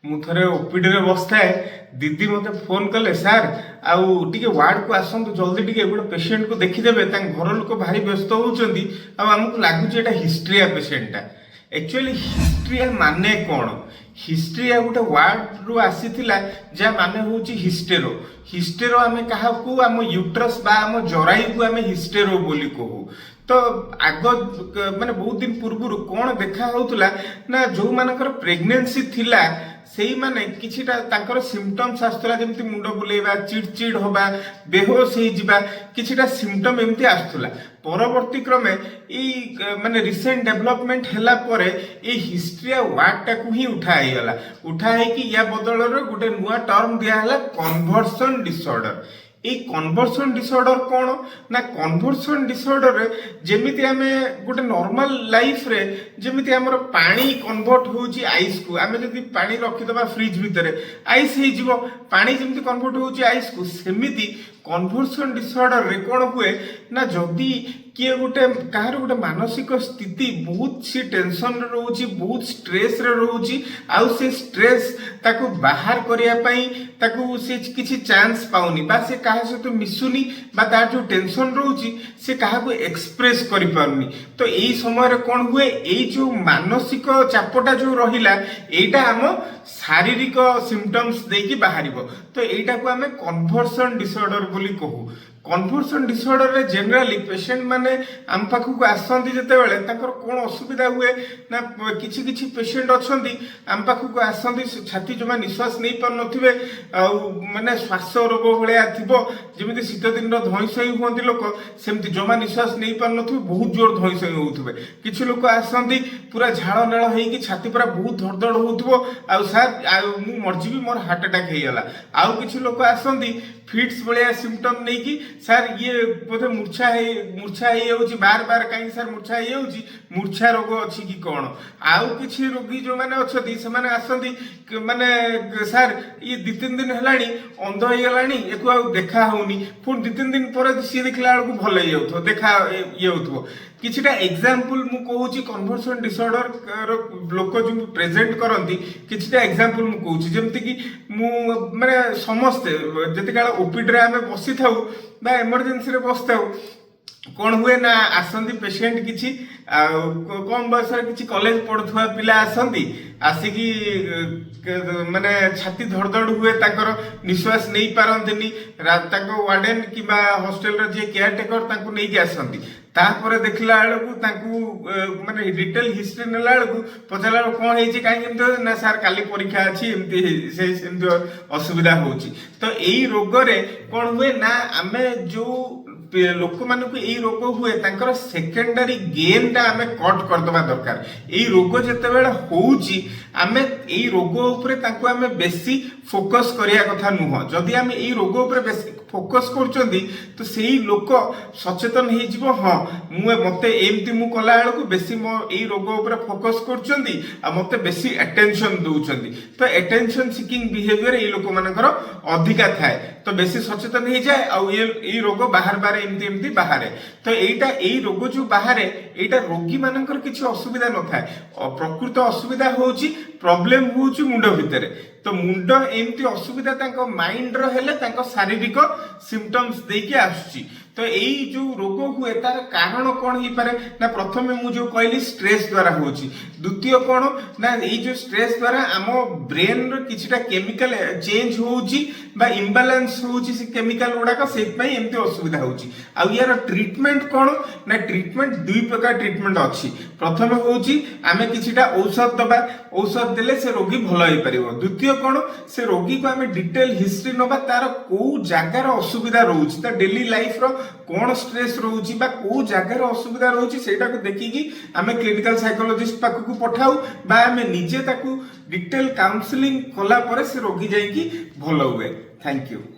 ମୁଁ ଥରେ ଓପିଡିରେ ବସିଥାଏ, ଦିଦି ମୋତେ ଫୋନ୍ କଲେ, "ସାର୍, ଆଉ ଟିକେ ୱାର୍ଡ଼କୁ ଆସନ୍ତୁ ଜଲ୍ଦି ଟିକେ, ଗୋଟେ ପେସେଣ୍ଟକୁ ଦେଖିଦେବେ। ତାଙ୍କ ଘର ଲୋକ ଭାରି ବ୍ୟସ୍ତ ହେଉଛନ୍ତି ଆଉ ଆମକୁ ଲାଗୁଛି ଏଇଟା ହିଷ୍ଟ୍ରିଆ ପେସେଣ୍ଟଟା।" ଆକ୍ଚୁଆଲି ହିଷ୍ଟ୍ରିଆ ମାନେ କ'ଣ? ହିଷ୍ଟ୍ରିଆ ଗୋଟେ ୱାର୍ଡ଼ରୁ ଆସିଥିଲା, ଯାହା ମାନେ ହେଉଛି ହିଷ୍ଟେରୋ। ହିଷ୍ଟେରୋ ଆମେ କାହାକୁ? ଆମ ୟୁଟ୍ରସ୍ ବା ଆମ ଜରାୟୁକୁ ଆମେ ହିଷ୍ଟେରୋ ବୋଲି କହୁ। ତ ଆଗ ମାନେ ବହୁତ ଦିନ ପୂର୍ବରୁ କ'ଣ ଦେଖା ହଉଥିଲା ନା, ଯୋଉମାନଙ୍କର ପ୍ରେଗନେନ୍ସି ଥିଲା, ସେଇମାନେ କିଛିଟା ତାଙ୍କର ସିମ୍ପଟମ୍ସ ଆସୁଥିଲା, ଯେମିତି ମୁଣ୍ଡ ବୁଲେଇବା, ଚିଡ ଚିଡ ହବା, ବେହୋସ ହେଇଯିବା, କିଛିଟା ସିମ୍ପଟମ୍ ଏମିତି ଆସୁଥିଲା। ପରବର୍ତ୍ତୀ କ୍ରମେ ଏଇ ମାନେ ରିସେଣ୍ଟ ଡେଭଲପମେଣ୍ଟ ହେଲା ପରେ ଏଇ ହିଷ୍ଟ୍ରିଆ ୱାର୍ଡଟାକୁ ହିଁ ଉଠା ହେଇଗଲା। ଉଠା ହେଇକି ୟା ବଦଳରେ ଗୋଟେ ନୂଆ ଟର୍ମ ଦିଆହେଲା, କନଭର୍ସନ ଡିସଅର୍ଡର। ଏଇ କନଭର୍ସନ ଡିସଅର୍ଡର କ'ଣ ନା, କନଭର୍ସନ ଡିସଅର୍ଡରରେ ଯେମିତି ଆମେ ଗୋଟେ ନର୍ମାଲ ଲାଇଫରେ ଯେମିତି ଆମର ପାଣି କନଭର୍ଟ ହେଉଛି ଆଇସ୍କୁ, ଆମେ ଯଦି ପାଣି ରଖିଦେବା ଫ୍ରିଜ୍ ଭିତରେ, ଆଇସ୍ ହେଇଯିବ। ପାଣି ଯେମିତି କନଭର୍ଟ ହେଉଛି ଆଇସ୍କୁ, ସେମିତି କନଭର୍ସନ ଡିସଅର୍ଡରରେ କ'ଣ ହୁଏ ନା, ଯଦି କିଏ ଗୋଟେ କାହାର ଗୋଟେ ମାନସିକ ସ୍ଥିତି ବହୁତ, ସେ ଟେନସନରେ ରହୁଛି, ବହୁତ ଷ୍ଟ୍ରେସରେ ରହୁଛି, ଆଉ ସେ ଷ୍ଟ୍ରେସ୍ ତାକୁ ବାହାର କରିବା ପାଇଁ ତାକୁ ସେ କିଛି ଚାନ୍ସ ପାଉନି ବା ସେ କାହା ସହିତ ମିଶୁନି ବା ତାର ଯୋଉ ଟେନସନ ରହୁଛି, ସେ କାହାକୁ ଏକ୍ସପ୍ରେସ କରିପାରୁନି, ତ ଏଇ ସମୟରେ କ'ଣ ହୁଏ? ଏଇ ଯୋଉ ମାନସିକ ଚାପଟା ଯୋଉ ରହିଲା, ଏଇଟା ଆମ ଶାରୀରିକ ସିମ୍ପଟମ୍ସ ଦେଇକି ବାହାରିବ। ତ ଏଇଟାକୁ ଆମେ କନଭର୍ସନ ଡିସଅର୍ଡର ବୋଲି କହୁ। କନଭର୍ସନ ଡିସଅର୍ଡରରେ ଜେନେରାଲି ପେସେଣ୍ଟ ମାନେ ଆମ ପାଖକୁ ଆସନ୍ତି ଯେତେବେଳେ, ତାଙ୍କର କ'ଣ ଅସୁବିଧା ହୁଏ ନା, କିଛି କିଛି ପେସେଣ୍ଟ ଅଛନ୍ତି, ଆମ ପାଖକୁ ଆସନ୍ତି, ସେ ଛାତି ଜମା ନିଶ୍ୱାସ ନେଇପାରୁନଥିବେ ଆଉ ମାନେ ଶ୍ୱାସ ରୋଗ ଭଳିଆ ଥିବ। ଯେମିତି ଶୀତ ଦିନର ଧଇଁ ସଇଁ ହୁଅନ୍ତି ଲୋକ, ସେମିତି ଜମା ନିଶ୍ୱାସ ନେଇପାରୁନଥିବେ, ବହୁତ ଜୋର ଧଇଁ ସଇଁ ହଉଥିବେ। କିଛି ଲୋକ ଆସନ୍ତି, ପୁରା ଝାଳ ନାଳ ହେଇକି ଛାତି ପୁରା ବହୁତ ଧଡ଼ଧଡ଼ ହଉଥିବ ଆଉ "ସାର୍, ଆଉ ମୁଁ ମରିଯିବି, ମୋର ହାର୍ଟ ଆଟାକ୍ ହେଇଗଲା।" ଆଉ କିଛି ଲୋକ ଆସନ୍ତି ଫିଟ୍ସ ଭଳିଆ ସିମ୍ପଟମ୍ ନେଇକି, "ସାର୍, ଇଏ ବୋଧେ ମୂର୍ଚ୍ଛା ହେଇଯାଉଛି ବାର ବାର, କାହିଁକି ସାର୍ ମୂର୍ଚ୍ଛା ହେଇଯାଉଛି? ମୂର୍ଚ୍ଛା ରୋଗ ଅଛି କି କ'ଣ?" ଆଉ କିଛି ରୋଗୀ ଯୋଉମାନେ ଅଛନ୍ତି, ସେମାନେ ଆସନ୍ତି ମାନେ "ସାର୍, ଇଏ 2-3 ଦିନ ହେଲାଣି ଅନ୍ଧ ହେଇଗଲାଣି, ଏକୁ ଆଉ ଦେଖା ହଉନି।" ପୁଣି 2-3 ଦିନ ପରେ ସିଏ ଦେଖିଲା ବେଳକୁ ଭଲ ହେଇଯାଉଥିବ, ଦେଖା ଇଏ ହଉଥିବ। କିଛିଟା ଏକ୍ସାମ୍ପଲ ମୁଁ କହୁଛି, କନଭର୍ସନ ଡିସଅର୍ଡର ଲୋକ ଯୋଉ ପ୍ରେଜେଣ୍ଟ କରନ୍ତି, କିଛିଟା ଏକ୍ସାମ୍ପଲ ମୁଁ କହୁଛି। ଯେମିତିକି ମୁଁ ମାନେ ସମସ୍ତେ ଯେତେବେଳେ ଓପିଡିରେ ଆମେ ବସିଥାଉ ବା ଏମର୍ଜେନ୍ସିରେ ବସିଥାଉ, କ'ଣ ହୁଏ ନା, ଆସନ୍ତି ପେସେଣ୍ଟ କିଛି ଆଉ କମ ବୟସରେ କିଛି କଲେଜ ପଢୁଥିବା ପିଲା ଆସନ୍ତି। ଆସିକି ମାନେ ଛାତି ଧଡ଼ଧଡ଼ ହୁଏ ତାଙ୍କର, ନିଶ୍ୱାସ ନେଇ ପାରନ୍ତିନି। ତାଙ୍କ ୱାର୍ଡେନ କିମ୍ବା ହଷ୍ଟେଲର ଯିଏ କେୟାର ଟେକର, ତାଙ୍କୁ ନେଇକି ଆସନ୍ତି। ତାପରେ ଦେଖିଲା ବେଳକୁ ତାଙ୍କୁ ମାନେ ଡିଟେଲ ହିଷ୍ଟ୍ରି ନେଲା ବେଳକୁ, ପଚାରିଲା ବେଳକୁ, "କ'ଣ ହେଇଛି, କାହିଁକି ଏମିତି ହଉଛି?" "ନା ସାର୍, କାଲି ପରୀକ୍ଷା ଅଛି, ଏମିତି ସେ ସେମିତି ଅସୁବିଧା ହଉଛି।" ତ ଏଇ ରୋଗରେ କ'ଣ ହୁଏ ନା, ଆମେ ଯୋଉ ଲୋକମାନଙ୍କୁ ଏଇ ରୋଗ ହୁଏ, ତାଙ୍କର ସେକେଣ୍ଡାରୀ ଗେନ୍ଟା ଆମେ କଟ୍ କରିଦେବା ଦରକାର। ଏଇ ରୋଗ ଯେତେବେଳେ ହଉଛି, ଆମେ ଏଇ ରୋଗ ଉପରେ ତାଙ୍କୁ ଆମେ ବେଶୀ ଫୋକସ୍ କରିବା କଥା ନୁହଁ। ଯଦି ଆମେ ଏଇ ରୋଗ ଉପରେ ବେଶୀ ଫୋକସ୍ କରୁଛନ୍ତି, ତ ସେଇ ଲୋକ ସଚେତନ ହେଇଯିବ, "ହଁ, ମୁଁ ମତେ ଏମିତି ମୁଁ କଲା ବେଳକୁ ବେଶୀ ମୋ ଏଇ ରୋଗ ଉପରେ ଫୋକସ୍ କରୁଛନ୍ତି ଆଉ ମତେ ବେଶୀ ଆଟେନସନ ଦଉଛନ୍ତି।" ତ ଆଟେନସନ ସିକିଂ ବିହେଭିୟର ଏଇ ଲୋକମାନଙ୍କର ଅଧିକା ଥାଏ। ତ ବେଶୀ ସଚେତନ ହେଇଯାଏ ଆଉ ଇଏ ଏଇ ରୋଗ ବାହାର ବାହାର ଏମିତି ଏମିତି ବାହାରେ। ତ ଏଇଟା ଏଇ ରୋଗ ଯୋଉ ବାହାରେ, ଏଇଟା ରୋଗୀ ମାନଙ୍କର କିଛି ଅସୁବିଧା ନଥାଏ। ପ୍ରକୃତ ଅସୁବିଧା ହଉଛି, ପ୍ରୋବ୍ଲେମ ହଉଛି ମୁଣ୍ଡ ଭିତରେ। ତ ମୁଣ୍ଡ ଏମିତି ଅସୁବିଧା ତାଙ୍କ ମାଇଣ୍ଡର ହେଲେ ତାଙ୍କ ଶାରୀରିକ ସିମ୍ପଟମ୍ସ ଦେଇକି ଆସୁଛି। ତ ଏଇ ଯୋଉ ରୋଗ ହୁଏ, ତାର କାରଣ କ'ଣ ହେଇପାରେ ନା, ପ୍ରଥମେ ମୁଁ ଯୋଉ କହିଲି, ଷ୍ଟ୍ରେସ୍ ଦ୍ୱାରା ହଉଛି। ଦ୍ୱିତୀୟ କ'ଣ ନା, ଏଇ ଯୋଉ ଷ୍ଟ୍ରେସ୍ ଦ୍ୱାରା ଆମ ବ୍ରେନର କିଛିଟା କେମିକାଲ ଚେଞ୍ଜ ହଉଛି ବା ଇମ୍ବାଲାନ୍ସ ହଉଛି ସେ କେମିକାଲ ଗୁଡାକ, ସେଇଥିପାଇଁ ଏମିତି ଅସୁବିଧା ହଉଛି। ଆଉ ୟାର ଟ୍ରିଟମେଣ୍ଟ କ'ଣ ନା, ଟ୍ରିଟମେଣ୍ଟ ଦୁଇ ପ୍ରକାର ଟ୍ରିଟମେଣ୍ଟ ଅଛି। ପ୍ରଥମେ ହଉଛି ଆମେ କିଛିଟା ଔଷଧ ଦବା, ଔଷଧ ଦେଲେ ସେ ରୋଗୀ ଭଲ ହେଇପାରିବ। ଦ୍ୱିତୀୟ କ'ଣ? ସେ ରୋଗୀକୁ ଆମେ ଡିଟେଲ ହିଷ୍ଟ୍ରି ନବା, ତାର କୋଉ ଜାଗାର ଅସୁବିଧା ରହୁଛି, ତା ଡେଲି ଲାଇଫର କ'ଣ ଷ୍ଟ୍ରେସ୍ ରହୁଛି ବା କୋଉ ଜାଗାରେ ଅସୁବିଧା ରହୁଛି, ସେଇଟାକୁ ଦେଖିକି ଆମେ କ୍ଲିନିକାଲ ସାଇକୋଲୋଜିଷ୍ଟ ପାଖକୁ ପଠାଉ ବା ଆମେ ନିଜେ ତାକୁ ଡିଟେଲ କାଉନସିଲିଂ କଲା ପରେ ସେ ରୋଗୀ ଯାଇକି ଭଲ ହୁଏ। Thank you.